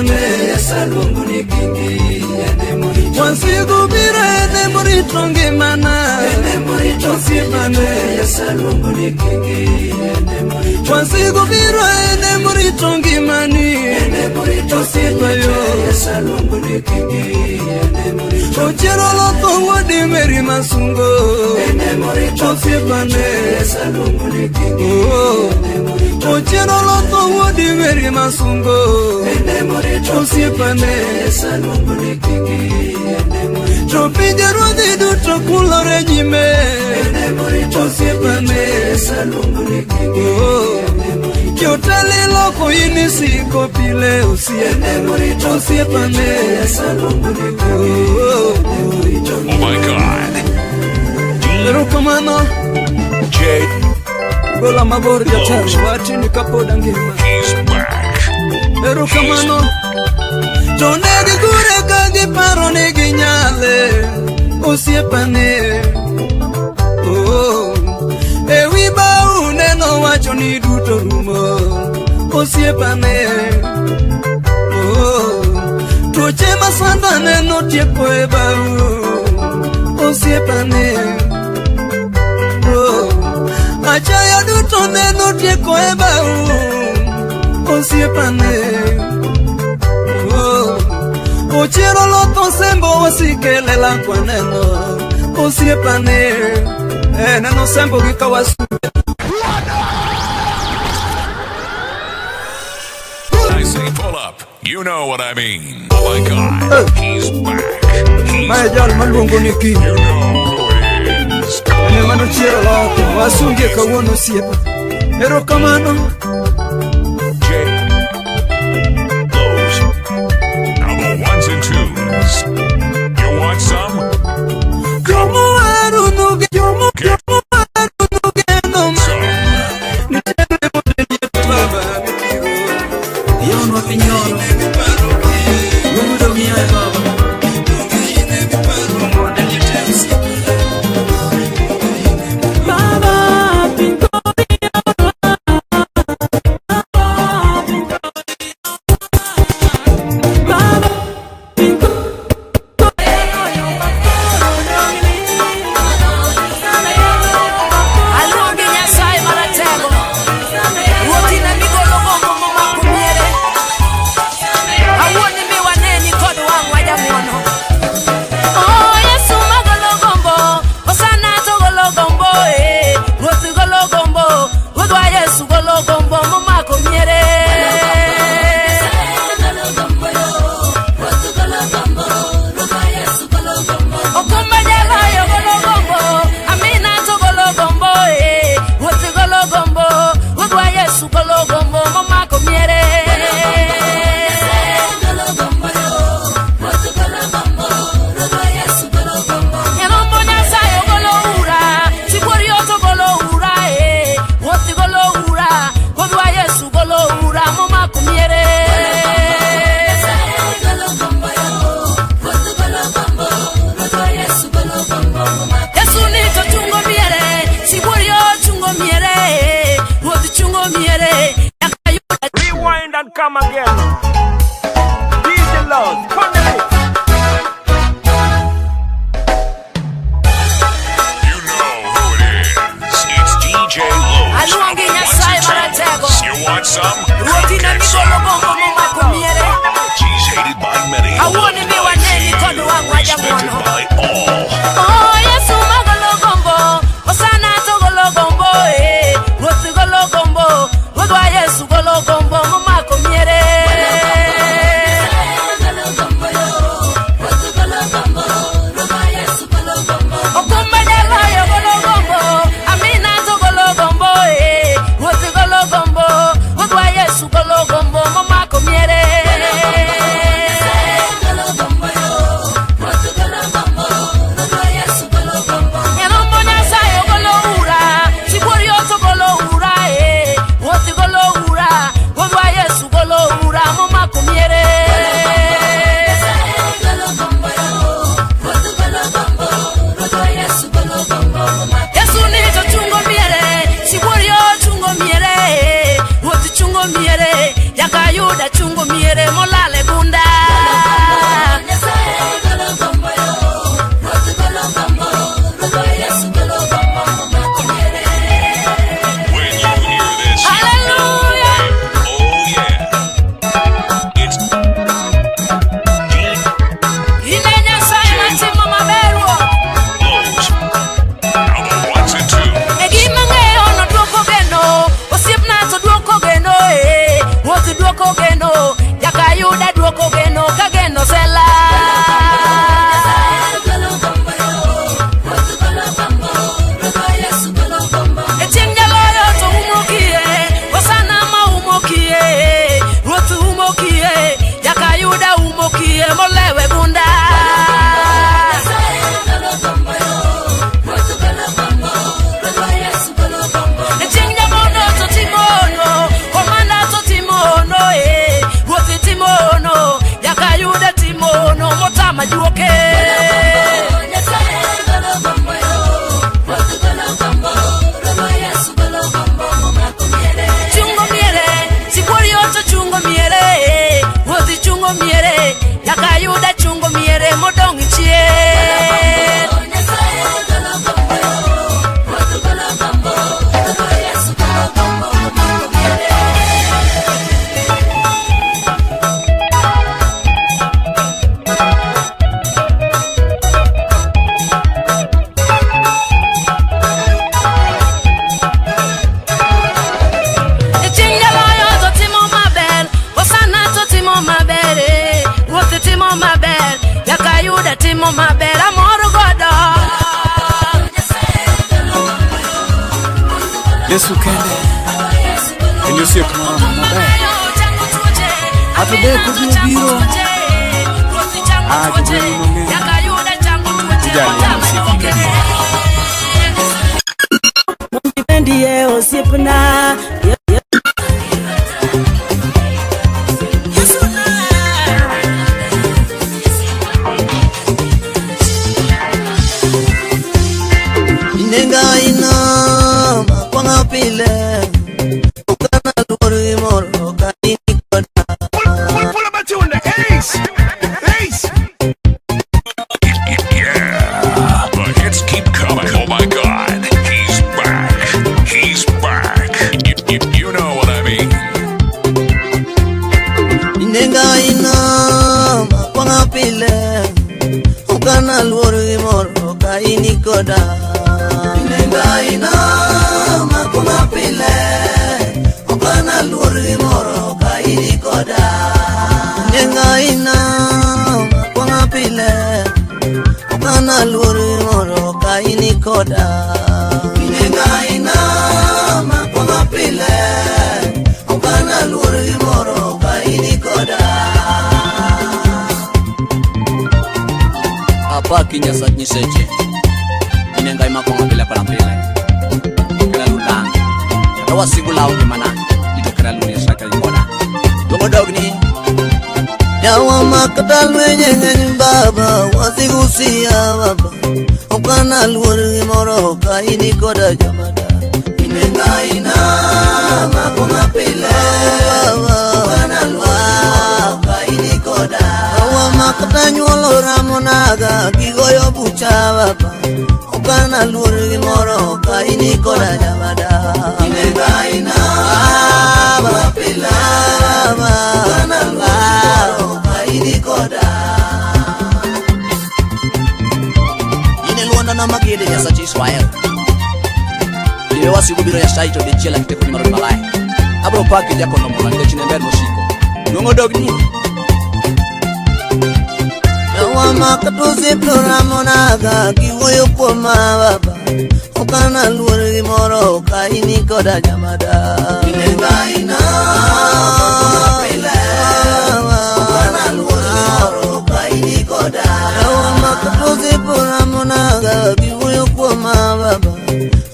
Osiepane Wasigu biro ene morito ngimana. Osiepane Wasigu biro ene morito ngimani. Osiepa yo Ochiero lotho wuodi Mary Masungo. Osiepane Oh. Ochiero lotho wuodi Mary Masungo. Osiepane To pinje ruodhi duto kulore nyime. Osiepane Oh. Kioteli loko in isiko pile osiepa. Osiepane Oh. Oh my God. Erokamano J. Gola mabor jatelo wachni kapod angima. He's back. Erokamano To ne gigure ka giparo ni ginyale. Osiepane Oh. Ewi bau neno wacho ni duto rumo. Osiepane Oh. Tuoche masanda neno tieko e bau. Osiepane Oh. Achaya duto neno tieko e bau. Osiepane Oh. Ochiero lotho sembo wasike lela kwaneno. Osiepane eh, neno sembo gi kawasude. I say pull up. You know what I mean. Oh my God. He's back. He's Mae jal maluongo ni King. You know who it is. Ene manochiero lotho wasungie kawuono osiepa. Erokamano. J. Those are the ones and twos. You want some? Jomohero nuge jomo Get jomohero nugeno some. Nitiere mondo baba mibiro. Yonwa pinyoro Wuodo gi yaye baba. Baba piny kod Baba piny kod Baba piny kod Aluongi Nyasaye maratego. Ruoth ine migolo gombo momako miere. Awuon ni mi waneni kod wang'wa. Moduoko geno ka geno sela. E chieng' jaloyo to umokie, Hosana ma umokie, Ruoth umokie, Jakayuda umokie, molewe gunda. E chieng' jamono to timono, komanda to timono, eh, Ruoth timono, Jakayuda timono, motama juoke. Chungo miere, sibuori oto chungo miere, Ruoth chungo miere, Jakayuda chungo miere, modong' chien. Chieng' jaloyo to timo maber, Hosana to timo maber, eh, Ruoth timo maber, Jakayuda timo maber, amor godo. Yesu kende en osiep mama maber. Ato be kod biro. Ah, jogweng' mang'eny. Ijali en osiep gadier. Ndiye osiepna. Inenga ina makwanga pile Okana luor gimoro ka in koda. Pull up a tune, Ace! Ace! Yeah! The hits keep coming. Oh my God. He's back. He's back. You know what I mean. Inenga ina makwanga pile Okana luor gimoro ka in koda. Inenga ina makwanga pile Okana luor gimoro ka in koda. Inenga ina makwanga pile Okana luor gimoro ka in koda. Inenga ina makwanga pile Okana luor gimoro ka in koda. Apaki Nyasach nyiseche in e Ngai makwang'o pile koda pile kera lulang kata wasigu lawo ngimana ito kera lu Nyasaye koda luongo dogni. Yawa makata lwenye ng'eny baba wasigusia baba Okana luor gimoro ka in koda jamada. Inenga ina makwanga pile Okana luor gimoro ka in koda. Yawa makata nyuolo ramonaga gigoyo bucha baba Okana luor gimoro ka in koda jamada. Inenga ina makwanga pile Okana luor gimoro ka in koda. In e luondana magede Nyasach Israel diwe wasigu biro Nyasaye to dichiel akitekoni mar malaya abro paki jakono mula nikech in e ber mosiko luongo dogni. Yawa makata osiep ramonaga giwuoyo kuoma baba Okana luor gimoro ka in koda jamada. Inenga ina pile Okana luor gimoro ka in koda. Yawa makata osiep ramonaga giwuoyo kuoma baba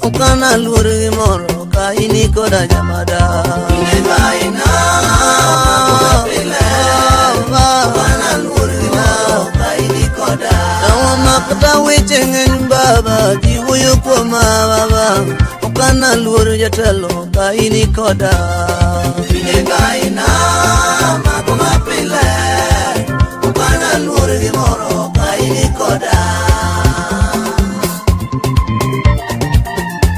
Okana luor gimoro ka in koda jamada. Inenga ina pile Okana luor gimoro ka in koda. Yawa makata weche ng'eny baba ji wuoyo kuoma baba Okana luor jatelo ka in koda. Inenga ina makwanga pile Okana luor gimoro ka in koda.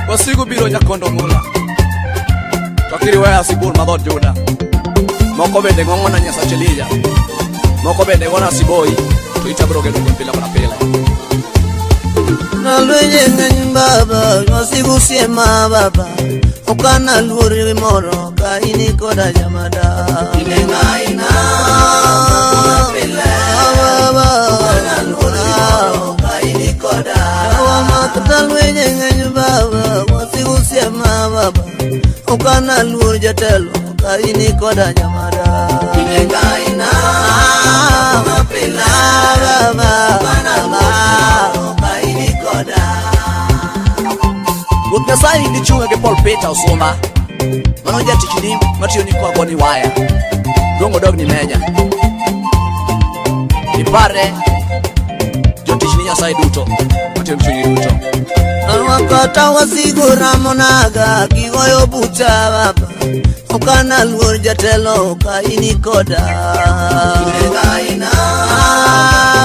Wasigu biro nyakondo mula to kiriweya sibuor ma dhood Juda moko bende ng'ong'ona Nyasach Elija moko bende gona siboi to ita biro gedo kuom pile koda pile. Na lwenye ng'eny baba wasigu siema baba Okana luor gimoro ka in koda jamada. Inenga ina Okana luor jatelo ka in koda nyamara. Inengaina mapila baba okana luor ka in koda. Ruoth Nyasaye gichunga gi Paul Peter Osuma. Mano jatichni matiyo ni kogo ni waya. Duong' odog ni meja. Ipare jotichni Nyasaye duto matiyo gi chunyi duto. Awakata wasigo ramonaga gigoyo bucha baba. Okana luor jatelo ka in koda. Inengaina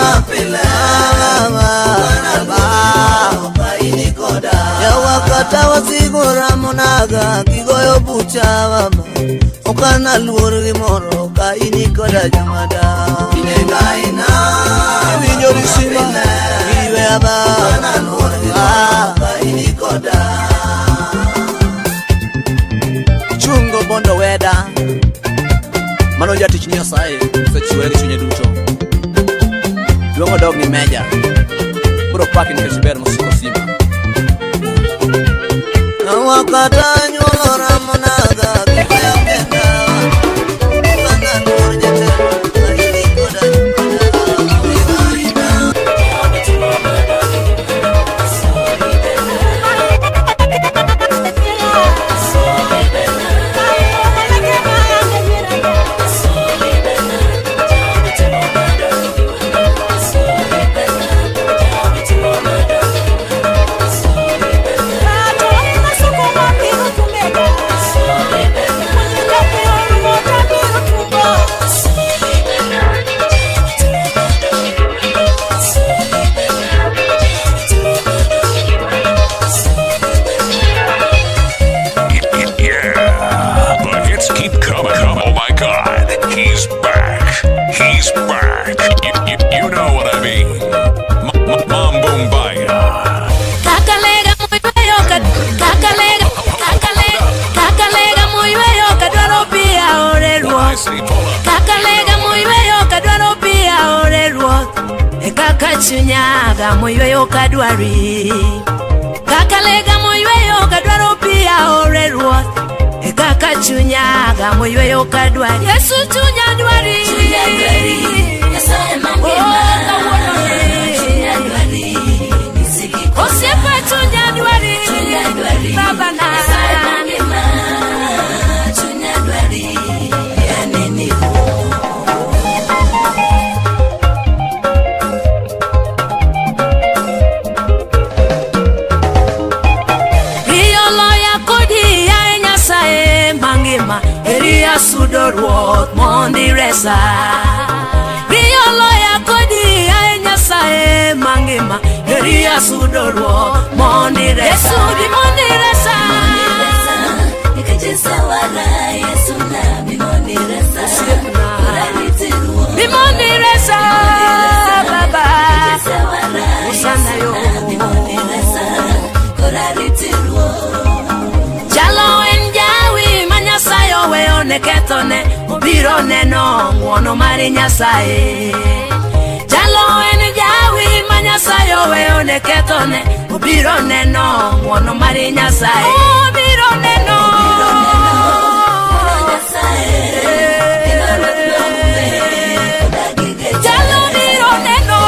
mapila baba ka in koda. Yawakata wasigo ramonaga gigoyo bucha baba. Okana luor gimoro ka in koda jamada. Inengaina winjo risima iwe aba. Okana luor gimoro ka in koda. Chungo bondo weda. Mano jatich Nyasaye osechiwore gi chunye duto. Duong' odog ni meja. Biro paki nikech ber mosiko simba. Awakata nyuolo ramonaga gigoyo kenda. Okana luor jatelo ka in koda jamada. Yeah. The hits keep coming. Oh my God. He's back. He's back. You know what I mean. Mambumbaya. Kakalega moyweyo ka kakalega kakalega kakalega moyweyo kadwaro pi aore When I ruoth. say pull up, Kakalega moyweyo kadwaro pi aore ruoth. E kaka chunyaga moyweyo kadwari. Kakalega moyweyo kadwaro pi aore ruoth. E kaka chunyaga moyweyo kadwari. Yesu chunya dwari. Chunya dwari, Nyasaye mangima. Oh, kawuono ni. Chunya dwari, nisiki koda. Osiepa chunya dwari. Chunya dwari, Baba na. Nyasaye mangima. Chunya dwari, aneni Riyo loya kodi yaye Nyasaye mangima Eria sudo ruoth mondo iresa. Riyo loya kodi yaye Nyasaye mangima Eria sudo ruoth mondo iresa. Yesu bi mondo iresa. Nikajisawara Yesu na bimoniresa. Osiepna. Uraritiruo. Bi mondo iresa baba. Nikajisawara Usana Yesu yo. na bimoniresa. Uraritiruo. Chalo en jawi ma Nyasaye oweyo ne kethone, obiro neno ng'wono mar Nyasaye. Chalo en jawi ma Nyasaye oweyo ne kethone, obiro neno ng'wono mar Nyasaye. Obiro neno. Chalo biro neno.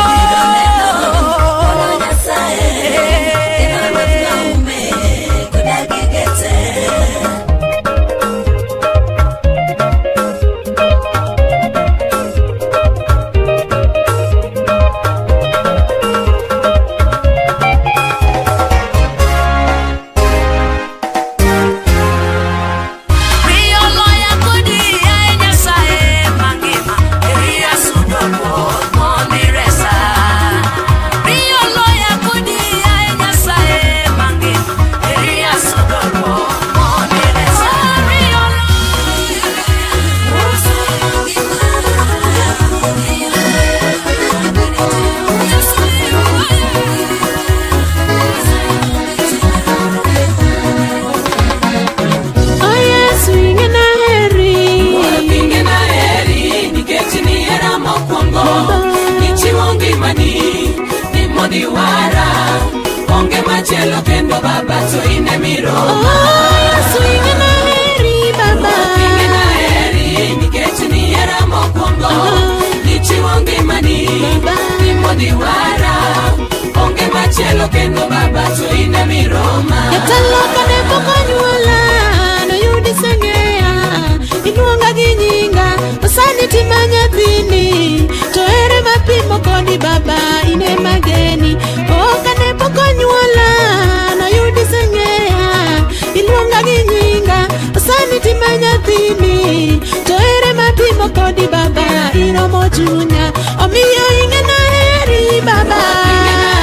Riyo loya kodi yaye Nyasaye mangima, Eria sudo ruoth mondo iresa. Riyo loya kodi yaye Nyasaye mangima, Eria sudo ruoth mondo iresa. Riyo Oh Yesu ingena heri. Ingena heri nikech nihera mokwongo Ichiwo ngimani ni mondo iwara Onge machielo kendo baba to in emiroma Oh Yesu ingena heri. Ichiwo ngimani ni mondo iwara. Onge machielo kendo baba to in e miroma. Jatelo kane pok onyuola noyudi seng'eya iluonga gi nyinga to sani tima nyathini to ere mapimo kodi baba ine mageni o kane pok onyuola noyudi seng'eya iluonga gi nyinga to sani tima nyathini to ere mapimo kodi baba iromo chunya omiyo ing'ena heri baba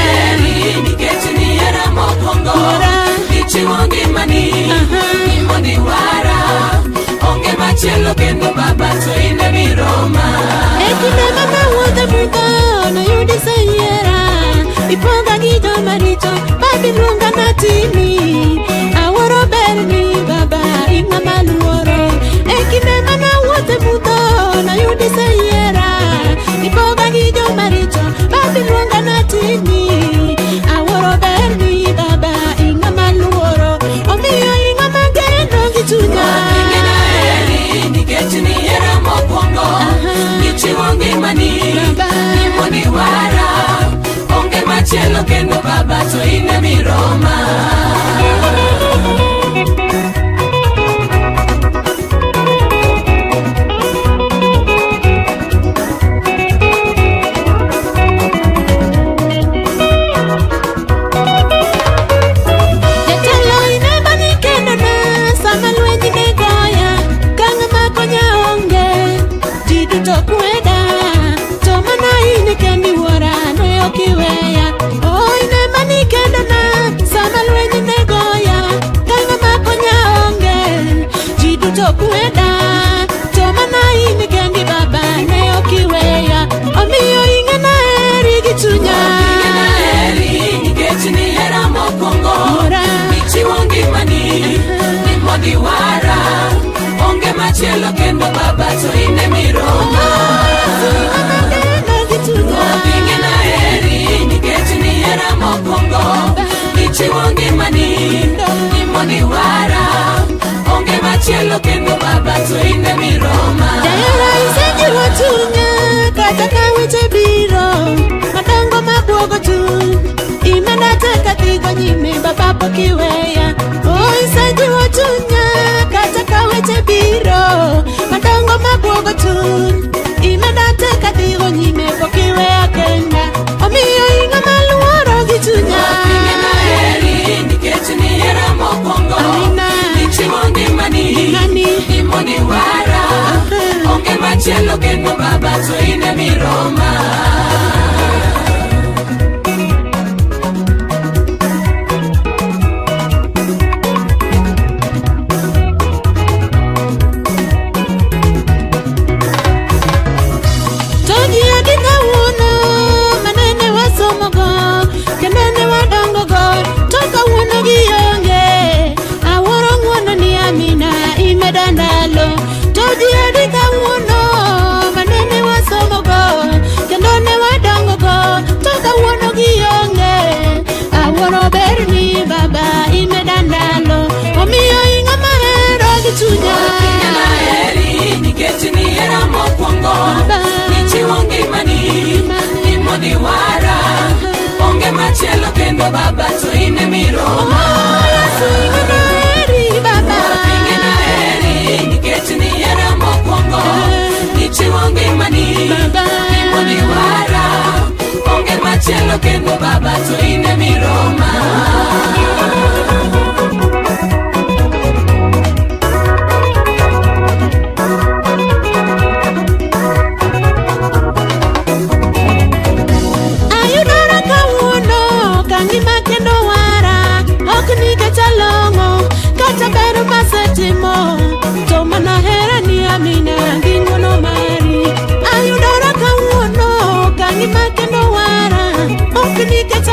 Heri nikech nihera mokwongo. Wuora. Ichiwo ngimani ni mondo iwara. Onge machielo kendo baba to in e miroma. E kinde mane awuotho e mudho noyudi seyiera ipoga gi joma richo babiluonga natini awuoro berni baba in ng'ama luoro E kinde mane awuotho e mudho noyudi seyiera ipoga gi joma richo babiluonga natini awuoro berni baba in ng'ama luoro omiyo in ng'ama geno gi chunya Ing'ena heri nikech nihera mokwongo. Ichiwo ngimani Baba. ni mondo iwara. Onge machielo kendo baba to in e miroma. Jatelo ineba ni kendona sama lweny ne goya ka ng'ama konya onge ji duto kweda to mana in kendi wuora ne ok iweya o ineba ni kendona sama lweny ne goya ka ng'ama konya onge ji duto kweda to mana in kendi baba ne ok iweya omiyo ing'ena heri gi chunya Ing'ena heri nikech nihera mokwongo. Wuora. Ichiwo ngimani ni mondo iwara. Onge machielo kendo baba to in e miroma. Geno gi chunya Ing'ena heri nikech nihera mokwongo. Ichiwo ngimani ni mondo iwara. Onge machielo kendo baba to in e miroma. Jahera isejiwo chunya kata ka weche biro madongo mabuogo chuny imeda tek adhigo nyime baba pok iweya o isejiwo chunya kata ka weche biro madongo mabuogo chuny imeda tek adhigo nyime pok iweya kenda omiyo ing'ama luoro gi chunya Ing'ena heri nikech nihera mokwongo. Amina. Ichiwo ngimani Ngimani. ni mondo iwara. Onge machielo kendo baba to in e miroma. To ji adi kawuono manene wasomogo kendo ne wadongogo to kawuono gionge awuoro ng'wono ni amina imeda ndalo to ji adi kawuono manene wasomogo kendo ne wadongogo to kawuono gionge awuoro berni baba imeda ndalo omiyo ing'ama hero gi chunya Ing'ena heri nikech nihera mokwongo. Baba. Ichiwo ngimani ni mondo iwara. Onge machielo kendo baba to in e miroma. Yesu ing'ana heri baba Ing'ena heri nikech nihera mokwongo. Ichiwo ngimani Baba. ni mondo iwara. Onge machielo kendo baba to in e miroma. Ayudora kawuono kangima kendo wara ok nikech along'o kata ber masetimo to mana herani amina gi ng'wono mari ayudora kawuono kangima kendo wara ok nikech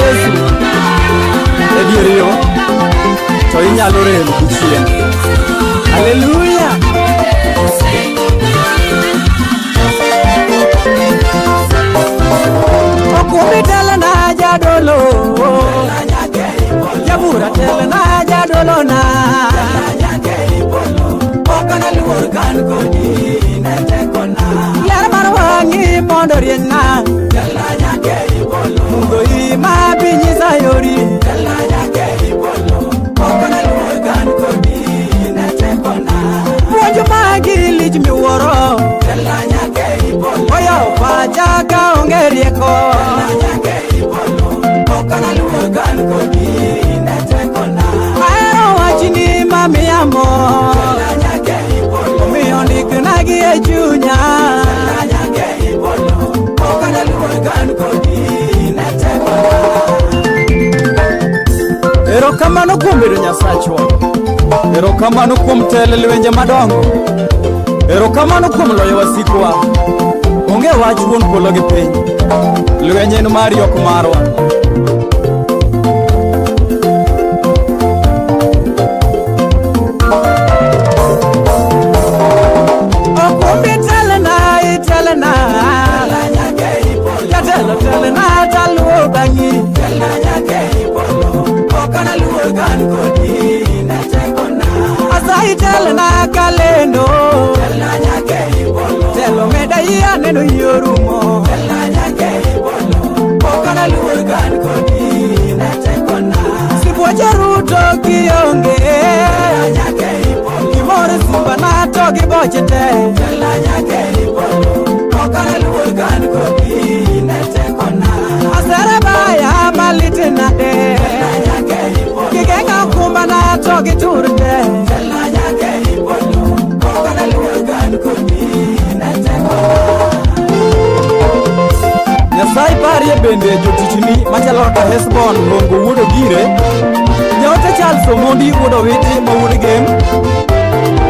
Yesu e dier yo to inyalo rem gichien. Haleluya! Okumbi telna jadolo, jabura telna jadolo na. Ler mar wang'i mondo rieny mudho ima bi nyisa yori. Puonj magi lich miwuoro, oyawo pacha ka onge rieko. Ahero wachni mamiya mor, omiyo ndiknagi e chunya. Erokamano kuom bedo Nyasachwa. Erokamano kuom telo e lwenje madongo. Erokamano kuom loyo wasikwa. Onge wach wuon polo gi piny. Lweny en mari ok marwa. Okumbi telna itelna, jatelo telna taluwo bang'i. Asayi telna kalendo, telo meda yie aneno yie orumo. Sibuoche ruto kionge, gimoro simba na to gi boche te. Asere baya malit nade, gigeng'o okumba na to gi tur te. Nyasaye parie bende jotichni machalo kaka Hesbon Rongo wuod Ogire, jaote Charles Omondi wuod Owiti ma wuod Gem.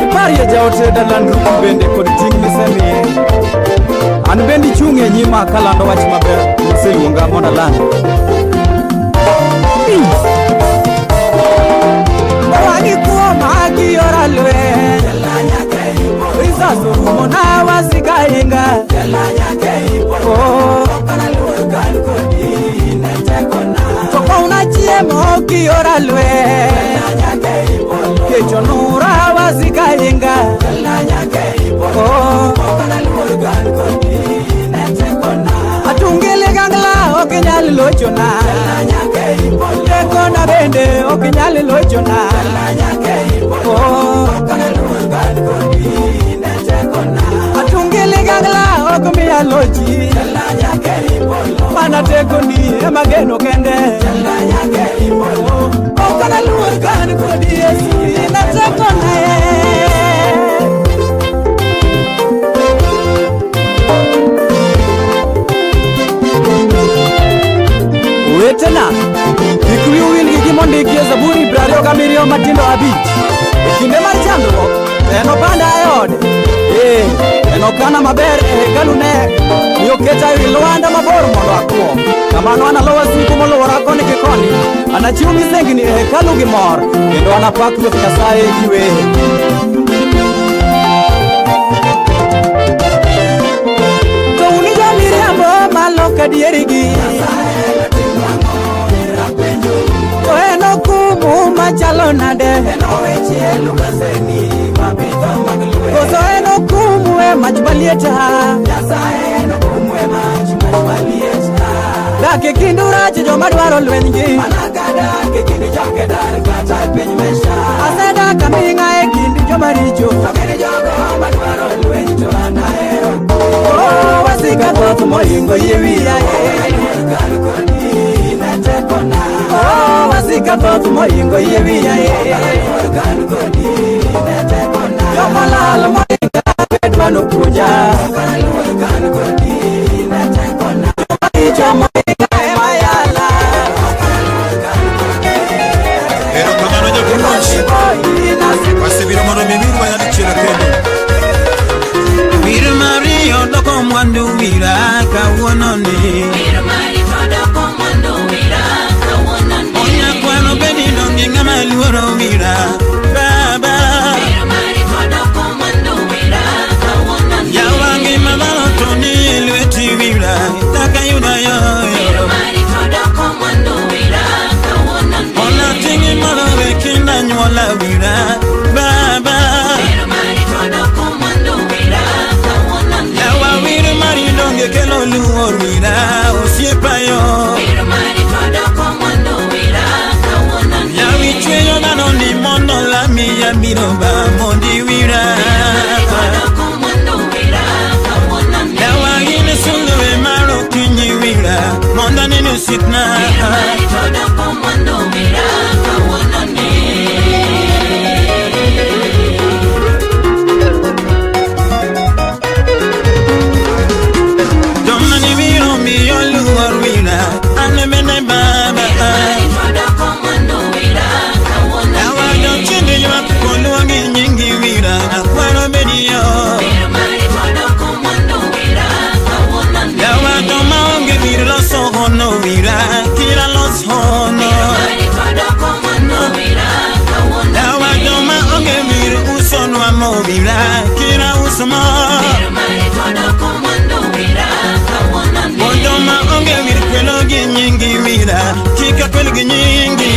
Iparie jaote Dalandruku bende kod ting' misemiye. An bende ichung' e nyima kalando wach maber moseluonga mondo aland. Wang'i kuoma gi yor alweny, risas orumo na wasika inga. Oh. To kauna chiemo gi yor alweny, kech onura wasika inga. Oh. Atungi ligangla ok nyal lochona, tekona bende ok nyal lochona. Oh. Atungi ligangla ok miya lochi, mana tekoni ema geno kende. Ok analuor kan kodi Yesu ina tekona Owetena, kik wiu wil gi gima ondiki e Zaburi 27 matindo 5. E kinde mar chandruok, to enopanda e ode. Ee, enokana maber e hekalune, mi oketa ewi lwanda mabor mondo akwo. Kamano analo wasigu molwora koni gi koni. Anachiw misengni e hekalu gi mor, kendo anapak Ruoth Nyasaye gi wer. To un jomiriambo malok adierigi, to en okumu machalo nade? Koso en okumu e mach maliet ha? Dak e kindu rach joma dwaro lwenygi. Asedak aming'a e kind joma richo. Oh, wasika thoth mohingo yie wiya e. Oh, wasika thoth mohingo yie wiya e. Joma lal mohinga bed manopuonja. Joma richo mohinga ema yala. Erokamano japuonj. Wasebiro mondo mi mirwa nyadichiel kendo. Wir Mario doko mwandu wira kawuono ni. Wir Mario doko mwandu wira. osiepa yo. Yawi chweyo dhano ni mondo lami abiro ba mondi wira. Yawa gin sulwe mar okinyi wira mondo anene osiepna. Joma ni biro miyo luor wira an bende baba. Yawa jochiende ywak koluongi nyingi wira akwaro bedi yo. Yawa joma onge wir loso hono wira kira los hono. Yawa joma onge wir usonwa mo wira kira uso mo. Joma onge wir kwelo gi nyingi wira kika kwel gi nyingi.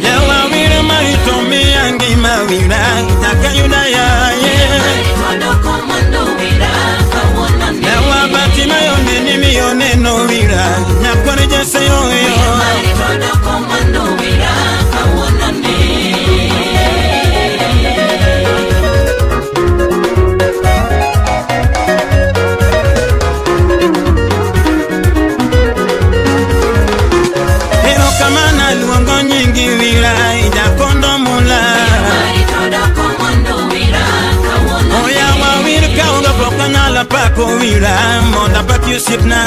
Yawa wira marito miya ngima wira nyaka yuda yaye. Yawa Batimayo neni miyo neno wira nyakwar Jesse yoyo. Erokamano aluongo nyingi wira ijakondo mula. Oyawa wir kaonge pok anyalo pako wira mondo apaki osiepna.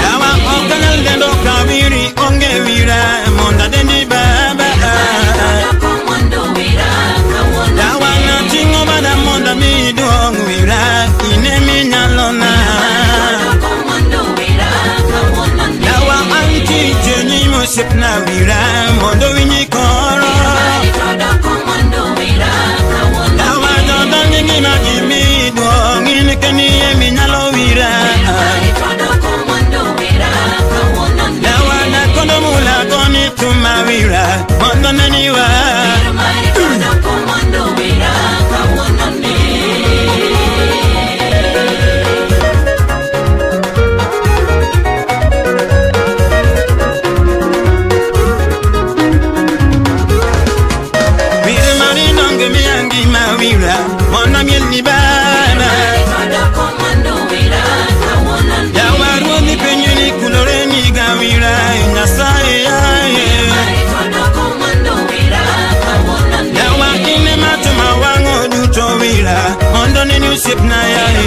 Yawa ok anyal dendo ka wiri onge wira mondo adendi baba. Yawa nating'o bada mondo amiyi duong' wira in eminyalona. Yawa antie e nyim osiepna wira mondo winji koro. Yawa jodongi ngima gimiyi duong' in kendi eminyalo wira. Yawa nakondo mula goni thuma wira mondo neniwa. Wir mari donge miya ngima wira mondo amiel ni baba. Yawa ruodhi penjo ni kulore ni ga wira Nyasaye yaye. Yawa in ema tuma wang'o duto wira mondo neni osiepna yaye.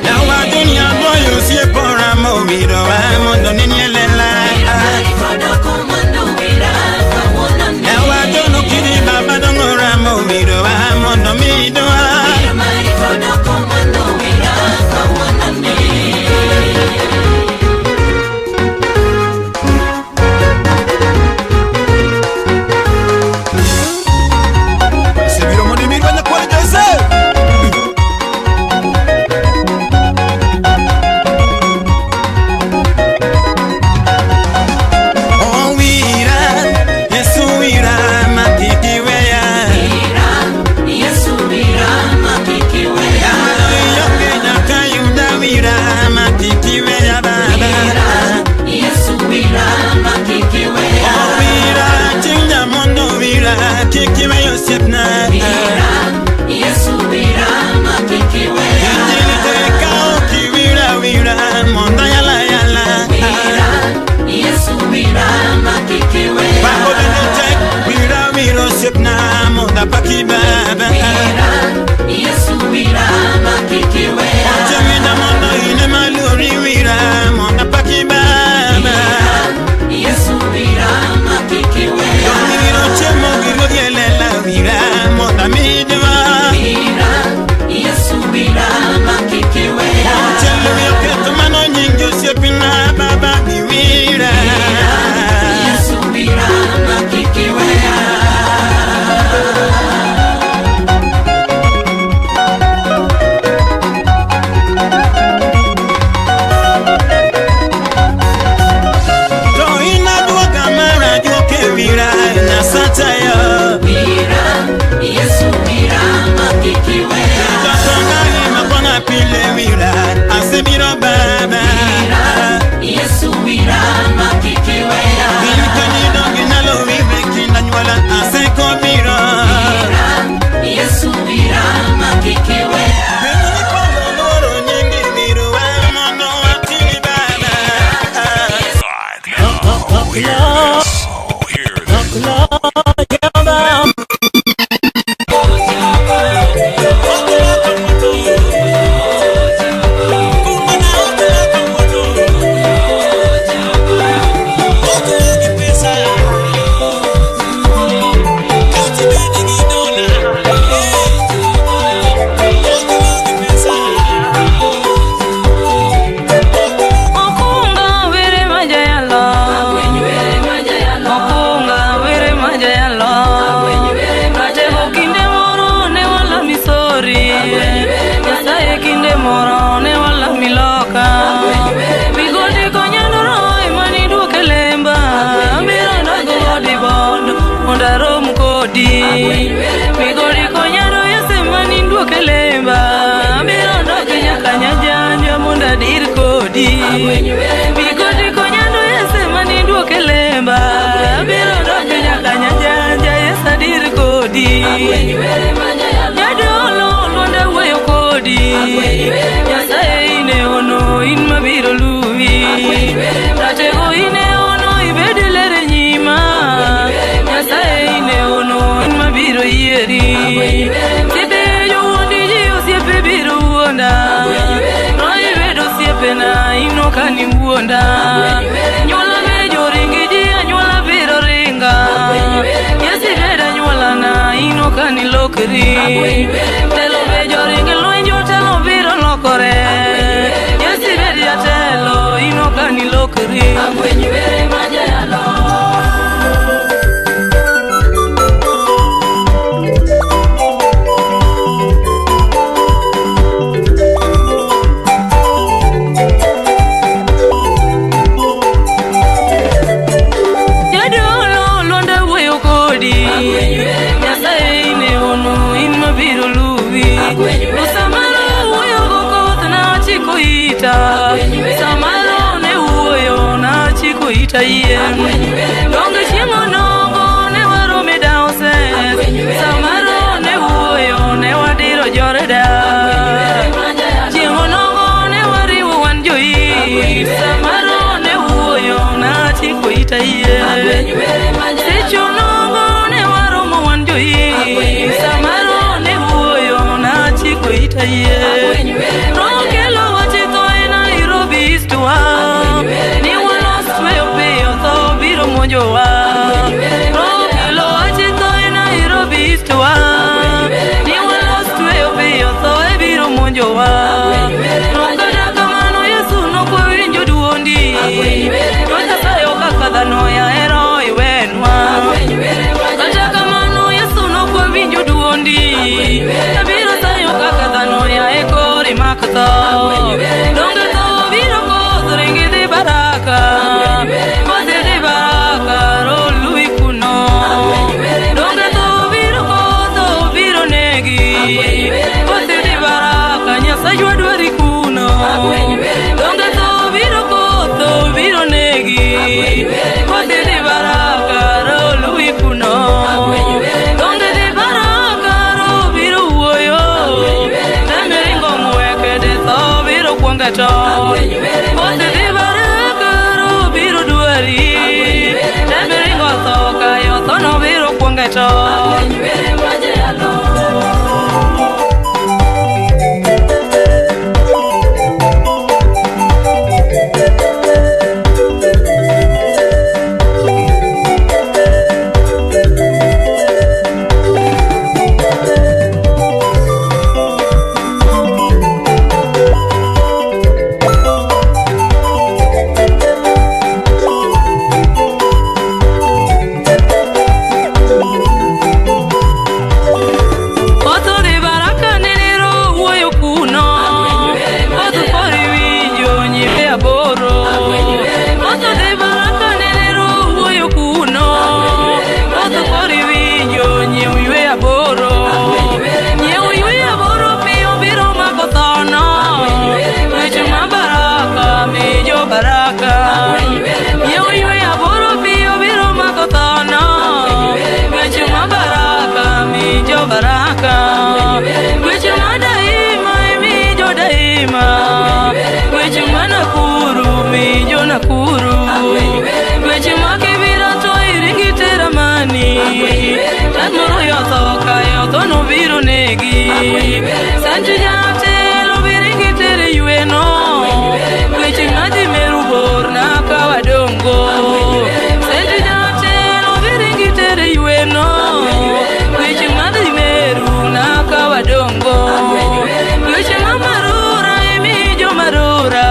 Yawa dunia boyo osiep oramo wirowa mondo neni e lela. Yawa jono kidi baba dongo ramo wirowa mondo midwa. Asebiro mondo imirwa nyakwar Jose. Oh wira, Yesu wira makiki weya. Yoke nyaka yuda wira makiki weya baba. Oh wira, chinja mondo wira kiki weya osiepna. Injili teka okiwira wira mondo yala yala. Pako bende tek wira wira osiepna mondo apaki baba. Ochewinja mondo in ema luori wira mondo apaki baba. Jomibiro chiemo gi ruodhi e lela wira mondo amidwa. Ochelo wi oketo mano nying osiepna baba bi wira. Yesu wira makiki weya. Nyasaye ine ono in mabiro luwi. Ratego ine ono ibed ler e nyima. Nyasaye ine ono in mabiro yieri. Osiepe jowuondi ji osiepe biro wuonda. No ibed osiepena in ok aniwuonda. Anyuola be joringi ji anyuola biro ringa. Yesu ibed anyuolana in ok anilokri. Telo be joring lweny jotelo biro lokore. Yesu ibed jatelo in ok anilokri. Jadolo Lwanda wuoyo kodi. Nyasaye ine ono in mabiro luwi. To samoro wuoyo go koth nachiko ita. Samoro ne wuoyo nachiko ita yien. Donge chieng' onogo ne waromo e diocese. Samoro ne wuoyo ne wadiro Jordan. Chieng' onogo ne wariwo wan joit. Samoro ne wuoyo nachiko ita yien. Seche onogo ne waromo wan joit. Samoro ne wuoyo nachiko ita yien. Nokelo wach tho e Nairobi East wa. Ni walos tweyo piyo tho biro monjowa. Nokelo wach tho e Nairobi East wa. Ni walos tweyo piyo tho e biro monjowa. No kata kamano Yesu nokwawinjo duondi. To Nyasaye ok kaka dhano yahero iwenwa. Kata kamano Yesu nokwawinjo duondi. Abiro sayo kaka dhano yae kori mak tho. Donge tho biro koth ringi dhi baraka. Koth dhi baraka roluwi kuno. Donge tho biro koth biro negi. Koth dhi baraka Nyasachwa dwari kuno. Donge tho biro koth biro negi. Koth dhi baraka roluwi kuno. Donge dhi baraka ro biro wuoyo. Temiringo ng'wekede tho biro kuonge to. Koth dhi baraka ro biro dwari. Temiringo tho kayo tho no biro kuonge to. Koth odhi baraka nene ro wuoyo kuno. Koth koro iwinjo nyipe aboro. Koth odhi baraka nene ro wuoyo kuno. Koth koro iwinjo nyiew ywe aboro. Nyiew ywe aboro piyo biro mako thono. Weche ma baraka mijo baraka. Nyiew ywe aboro piyo biro mako thono. Weche ma baraka mijo baraka. Weche ma daima mijo daima. Weche ma Nakuru mijo Nakuru. Weche ma Kibira to iringi teramani. Tamoro yotho kayo tho no biro negi. Sanji jatelo biringi tere yweno. Weche ma dhi meru bor na kawadongo. Sanji jatelo biringi tere yweno. Weche ma dhi meru na kawadongo. Weche ma marura emijo marura.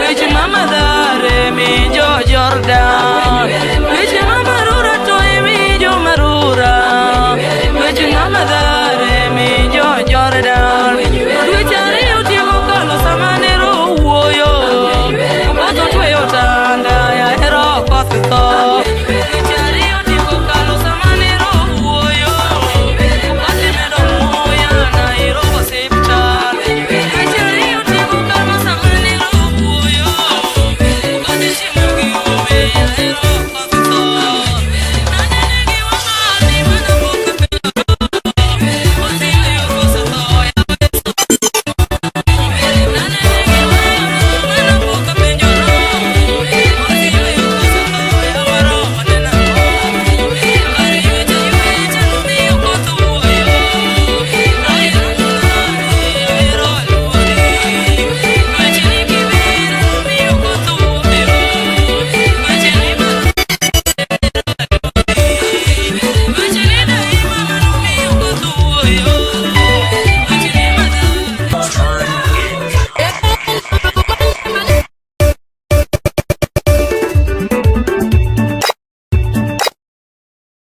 Weche ma madhare mijo Jordan.